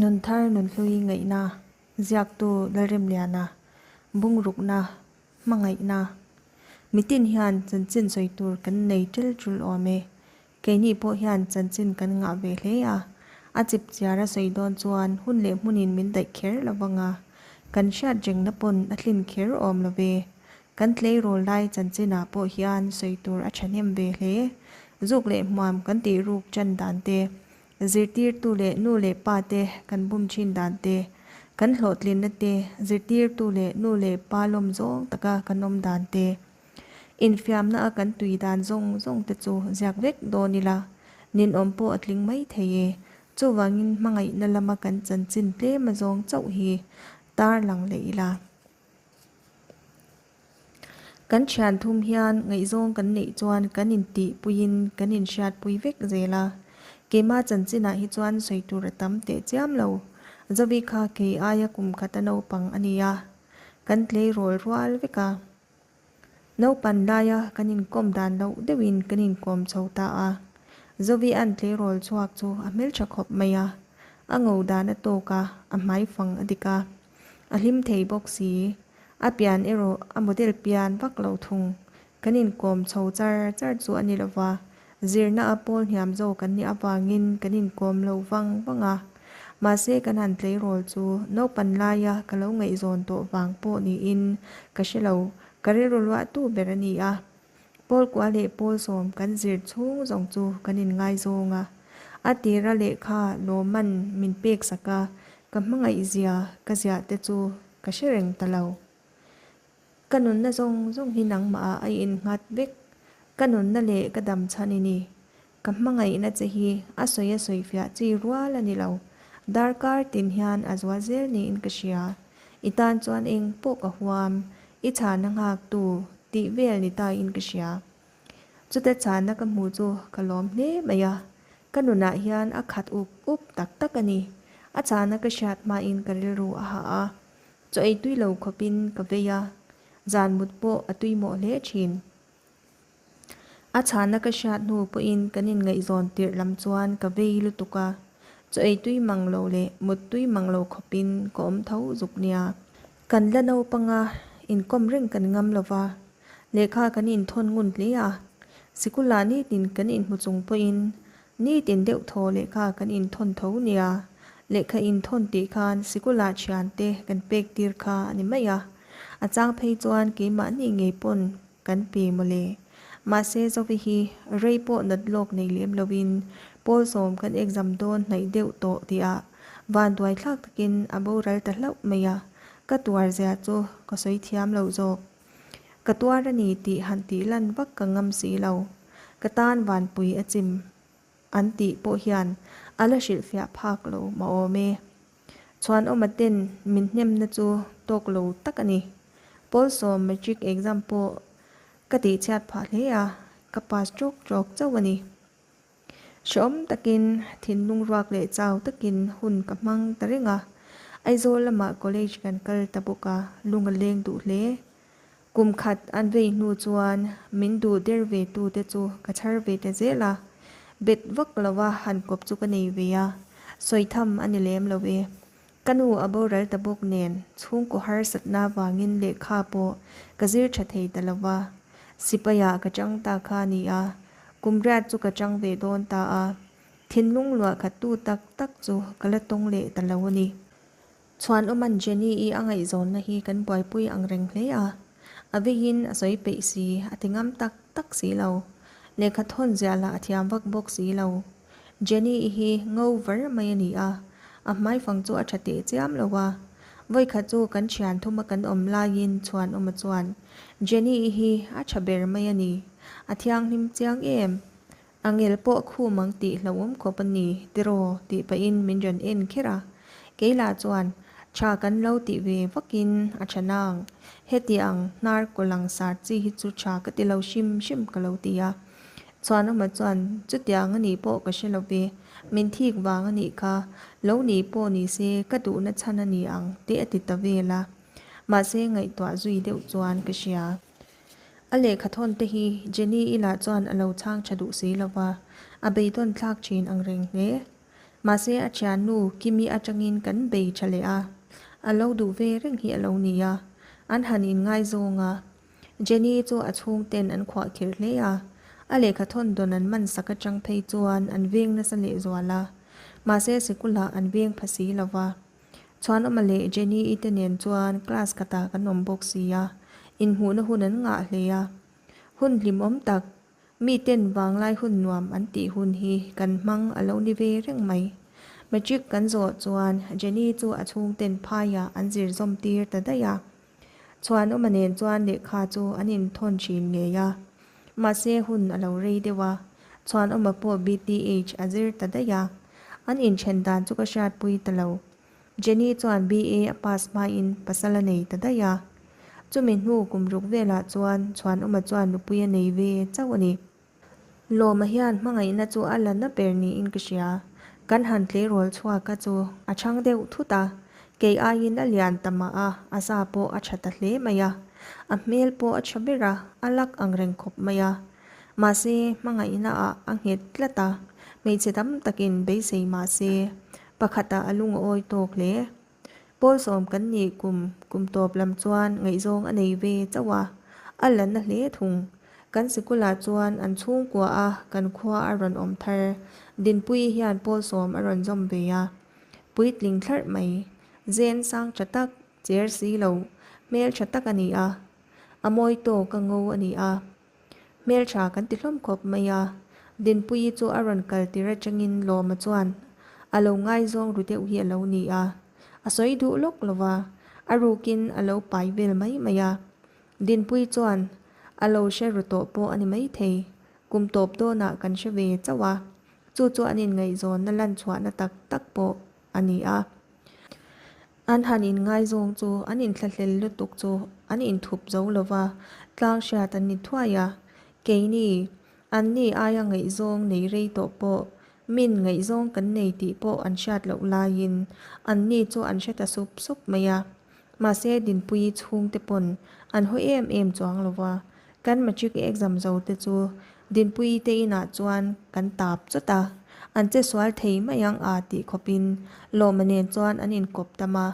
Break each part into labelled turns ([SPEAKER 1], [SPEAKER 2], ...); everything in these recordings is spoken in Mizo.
[SPEAKER 1] Nunthar Nunhlui Ngaihna, Ziaktu Lalremliana, Bungrukna, Hmangaihna. Mitin hian chanchin sawi tur kan nei tel tul awm e. Keini pawh hian chanchin kan ngah ve hle a, a chip chiara sawi dawn chuan hun leh hmunin min daih kher lo vang a, kan hriat rengna pawn a tlin kher awm lo ve. Kan tleirawl lai chanchinah pawh hian sawi tur a thahnem ve hle. Zuk leh hmuam kan tih ruk tan dan te, Zirtirtu leh nu leh pa te kan bum thin dan te, kan hlawhtlinna te, zirtirtu leh nu leh pa lawm zawng taka kan awm dan te, infiamna a kan tui dan zawng zawng te chu ziak vek dawn ila, ninawm pawh a tling mai thei e. Chuvangin hmangaihna lama kan chanchin tlem a zawng chauh hi tarlang leh ila. Kan thian thum hian ngaihzawng kan neih chuan kan intih puiin kan inhriatpui vek zel a. Keimah chanchinah hi chuan sawi tur a tam teh chiam lo. Zovi kha kei aia kum khata naupang a ni a, kan tleirawl rual vek a. Naupan laia kan inkawm dan loh deuhin kan inkawm chho ta a. Zovi an tleirawl chhuak chu a hmeltha khawp mai a, a ngo dan a tawk a, a hmaifang a dik a. A hlim thei bawk si. A pian erawh a model pian vak lo thung. Kan inkawm chho char char chu a ni lo va, zirna a pawl hniam zawk kan nih avangin kan inkawm lo vang vang a. Mahse kan han tleirawl chu naupan laia ka lo ngaihzawn tawh vang pawh niin ka hre lo, ka rilru luahtu ber a ni a. Pawl kua leh pawl sawm kan zir chhung zawng chu kan inngaizawng a. A tira lehkha lawmman min pek sak a, ka hmangaih zia ka ziah te chu ka hre reng ta lo. Ka nunna zawng zawng hi nangmah ah a innghat vek. Ka nunna leh ka dam chhan i ni. Ka hmangaihna che hi a sawi a sawi fiah chi rual a ni lo. Darkar tin hian a zual zel niin ka hria. I tan chuan eng pawh ka huam, i chhana nghaktu tih vel ni tain ka hria. Chute chhana ka hmuh chu ka lawm hle mai a, ka nunah hian a khat up up tak tak a ni. A chhana ka hriat hmain ka rilru a hah a, chaw ei tui lo khawpin ka vei a, zan mut pawh a tuimawh hle thin. A chhana ka hriat hnu pawhin kan inngaihzawn tirh lam chuan ka vei lutuk a, chaw ei tui mang lo leh mut tui mang lo khawpin ka awm tho zuk nia. Kan la naupanga inkawm reng kan ngam lo va, lehkha kan inthawn ngun hle a, sikulah nitin kan inhmu chung pawhin nitin deuh thaw lehkha kan inthawn tho nia, lehkha inthawn tih khan sikulah thiante kan pek tir kha a ni mai a, a chang phei chuan keimahni ngei pawn Kan pe mawle. Mahse Zovi hi rei pawh nat lawk nei lem loin pawl sawm kan exam dawn hnaih deuh tawh tihah vanduai thlak takin a boral ta hlauh mai a, ka tuar zia chu ka sawi thiam lo zawk. Ka tuar a ni tih han tih lan vak ka ngam si lo. Ka tan vanpui a chim an tih pawh hian a la hrilhfiah phak lo mah awm e. Chhuanawma ten min hnemna chu tawk lo tak a ni. Pawlsawm matric exam pawh ka tihchhiat phah hle a, ka pass trawk trawk chauh a ni. Hrehawm takin thinlung ruak leh chau takin hun ka hmang ta reng a, Aizawl lamah college kan kal ta bawk a, lung a leng duh hle. Kum khat an vei hnu chuan min duh der ve tu te chu ka chhar ve ta zel a, bet vak lova han kawp chu ka nei ve a, sawi tham a ni lem lo e. Ka nu a boral ta bawk nen chhungkaw harsatna vangin lehkha pawh ka zir tha thei ta lo va, sipaiah ka chang ta kha a ni a, kum riat chu ka chang ve dawn ta a, thinlung luah khat tu tak tak chu ka la tawng leh ta lo a ni. Chhuanawman Jenny-i a ngaihzawnna hi kan buaipui ang reng hle a, a veiin a sawi peih si, a ti ngam tak tak si lo. Lehkha thawn ziah lah a thiam vak bawk si lo. Jenny-i hi ngo var mai a ni a, a hmaifang chu a tha teh chiam lo a. Vawikhat chu kan thian thuma kan awm laiin Chhuanawma chuan, Jenny-i hi a tha ber mai a ni, a thianghlim chiang em? A ngel pawh khum ang tih hlauhawm khawp a ni tiraw tih pahin min rawn en kher a. Kei lah chuan tha kan lo tih ve vakin a tha nang. Heti ang hnar kaw lang sar chi hi chu tha ka ti lo hrim hrim ka lo ti a. Chhuanawma chuan chutiang a nih pawh ka hre lo ve, min thik vang a nih kha, lo nih pawh ni se ka duhna chhan a ni ang te a ti ta vel a. Mahse ngaihtuah zui deuh chuan ka hria. A lehkha thawn te hi Jenny-i lah chuan a lo chhang tha duh si lo va, a beidawn thlak thin ang reng hle. Mahse a thiannu Kimi atangin kan bei tha leh a, a lo duh ve reng hi a lo ni a, an han inngaizawng a. Jenny chu a chhungten an khuah khirh hle a, a lehkha thawn dawn an man sak atang phei chuan an veng nasa lehzual a, mahse sikulah an veng pha si lo va. Chhuanawma leh Jenny-i te nen chuan class khatah kan awm bawk si a, inhmuhna hun an ngah hle a. Hun hlimawm tak, miten vanglai hun nuam an tih hun hi kan hmang a lo ni ve reng mai. Matric kan zawh chuan Jenny chu a chhungten phaiah an zir zawm tir ta daih a. Chhuanawma nen chuan lehkha chu an inthawn thin ngei a. Mahse hun a lo rei deuh a, Chhuanawma pawh BTH a zir ta daih a. An inthen dan chu ka hriatpui ta lo. Jenny chuan BA a pass hmain pasal a nei ta daih a. Chumi hnu kum ruk velah chuan Chhuanawma chuan nupui a nei ve chauh a ni. Lawma hian hmangaihna chu a la na ber niin ka hria. Kan han tleirawl chhuak a chu a chhang deuh thut a, kei aiin a lian ta mah a, a za pawh a tha ta hle mai a. A hmel pawh a tha ber a, a lak ang reng khawp mai a. Mahse, hmangaihna ah a nghet tlat a, hmeichhe tam takin beisei mah se, pakhatah a lung a awi tawk hle. Pawl sawm kan nih kum kum tawp lam chuan ngaihzawng a nei ve chauh a, a la na hle thung. Kan sikulah chuan an chhungkua a kan khua a rawn awm thar. Dinpuii hian pawl sawm a rawn zawm ve a. Puitling thlarh mai. Zen sang tha tak, cher si lo, hmel tha tak a ni a. A mawi tawk a ngo a ni a. Hmeltha kan ti hlawm khawp mai a, Dinpuii chu a rawn kal tir atangin Lawma chuan a lo ngaizawng ru deuh hi a lo ni a, a sawi duh lawk lo va, a rukin a lo pai vel mai mai a. Dinpuii chuan a lo hre ru tawh pawh a ni maithei, kum tawp dawnah kan hre ve chauh a, chu chu an inngaihzawnna lan chhuahna tak tak pawh a ni a. An han inngaizawng chu an inthlahlel lutuk chu an inthup zo lo va, tlang hriat an ni thuai a. Keini, anni aia ngaihzawng nei rei tawh pawh, min ngaihzawng kan nei tih pawh an hriat loh laiin anni chu an hre ta sup sup mai a. Mahse Dinpuii chhungte pawn an haw em em chuang lo va, kan matric exam zo te chu Dinpuii te inah chuan kan tap chawt a, an che sual thei mai ang a tih khawpin Lawma nen chuan an inkawp tam a,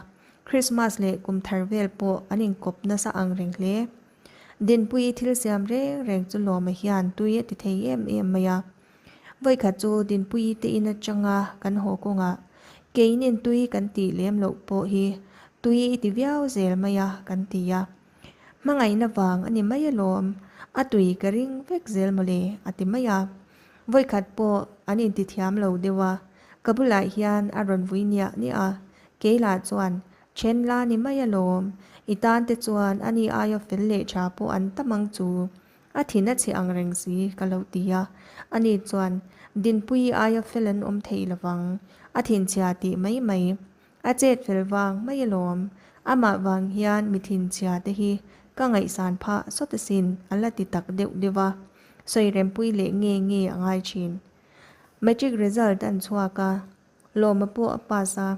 [SPEAKER 1] Christmas leh kum thar vel pawh an inkawp nasa ang reng hle. Dinpuii thil siam reng reng chu Lawma hian tui a ti thei em em mai a. Vawikhat chu Dinpuii te in atanga kan haw kawngah keinin tui kan tih lem loh pawh hi tui i ti viau zel mai a kan ti a. Hmangaihna vang a ni mai alawm, a tui ka ring vek zel mawle a ti mai a. Vawikhat pawh an intithiam lo deuh a, ka bulah hian a rawn vui niah niah a, keilah chuan then la ni mai alawm, i tan te chuan ani aia fel leh tha pawh an tam ang chu, a thin a chhe ang reng si ka lo ti a. Ani chuan Dinpuii aia fel an awm thei lovang, a thinchhia tih mai mai. A chet fel vang mai alawm. Amah vang hian mi thinchhia te hi ka ngaihsan phah sawt asin a la ti tak deuh deuh a, sawi rempui leh nge nge a ngai thin. Matric result an chhuak a, Lawma pawh a pass a,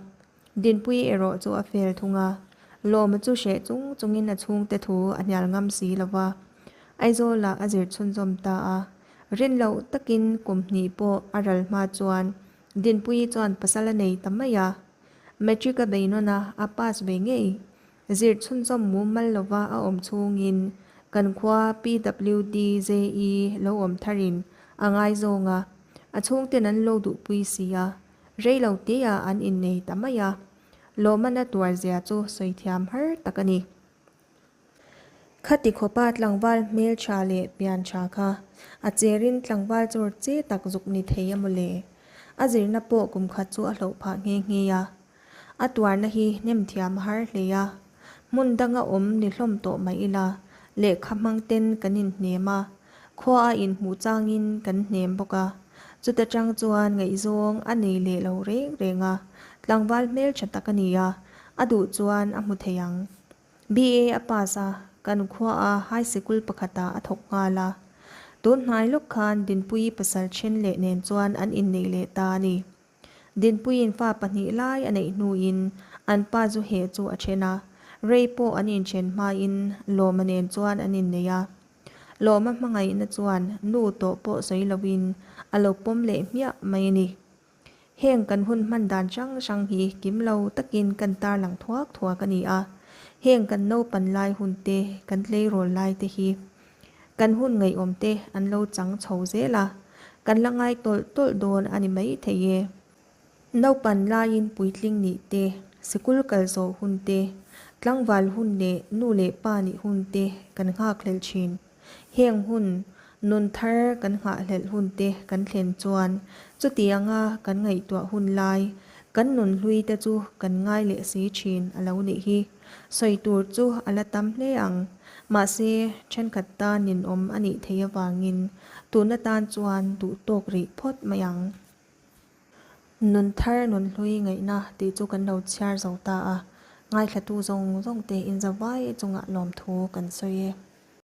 [SPEAKER 1] Dinpuii erawh chu a fail thung a. Lawma chu hreh chung chungin a chhungte thu a hnial ngam si lo va, Aizawlah a zir chhunzawm ta a. Rin loh takin kum hnih pawh a ral hma chuan Dinpuii chuan pasal a nei ta mai a. Matric a bei nawn a, a pass ve ngei. Zir chhunzawm mumal lova a awm chhungin kan khua PWDJE lo awm tharin a ngaizawng a, a chhungten an lo duhpui si a, rei lo teah an innei ta mai a. Lawmana tuarzia chu sawi thiam har tak a ni. Khati khawpa tlangval hmeltha leh pian tha kha a cherin tlangval chawr che tak zuk ni thei a mawle. A zirna pawh kum khat chu a hloh phah nghe nghe a. A tuarna hi hnem thiam a har hle a. Hmun danga awm ni hlawm tawh mai ila lehkha hmang ten kan inhnem a, khua a inhmuh changin kan hnem bawk a. Chuta tang chuan ngaihzawng a nei leh lo reng reng a, tlangval hmeltha tak a ni a, a duh chuan a hmu thei ang. BA a pass a, kan khua a high sikul pakhatah a thawk nghal a. Tun hnai lawk khan Dinpuii pasal then leh nen chuan an inneih leh ta a ni. Dinpuiin fa pahnih lai a neih hnuin an pa zu heh chu a then a, rei pawh an inthen hmain Lawma nen chuan an innei a. Lawma hmangaihna chuan nu tawh pawh sawi loin a lo pawm leh hmiah mai a ni. Heng kan hun hman dan hrang hrang hi kim lo takin kan tarlang thuak thuak a ni a. Heng kan naupan lai hun te, kan tleirawl lai te hi kan hun ngaihawm te an lo chang chho zel a, kan la ngai tawlh tawlh dawn a ni mai thei e. Naupan laiin puitling nih te, sikul kal zawh hun te, tlangval hun leh nu leh pa nih hun te kan nghakhlelh thin. Heng hun, nun thar kan nghahhlelh hun te kan thlen chuan chutianga kan ngaihtuah hun lai, kan nun hlui te chu kan ngai leh si thin a lo nih hi. Sawi tur chu a la tam hle ang. Mahse, thenkhat tan ninawm a nih theih avangin tun atan chuan duhtawk rih phawt mai ang. Nun thar nun hlui ngaihna tih chu kan lo chhiar zo ta a, ngaithlatu zawng zawng te inzavai chungah lawmthu kan sawi e.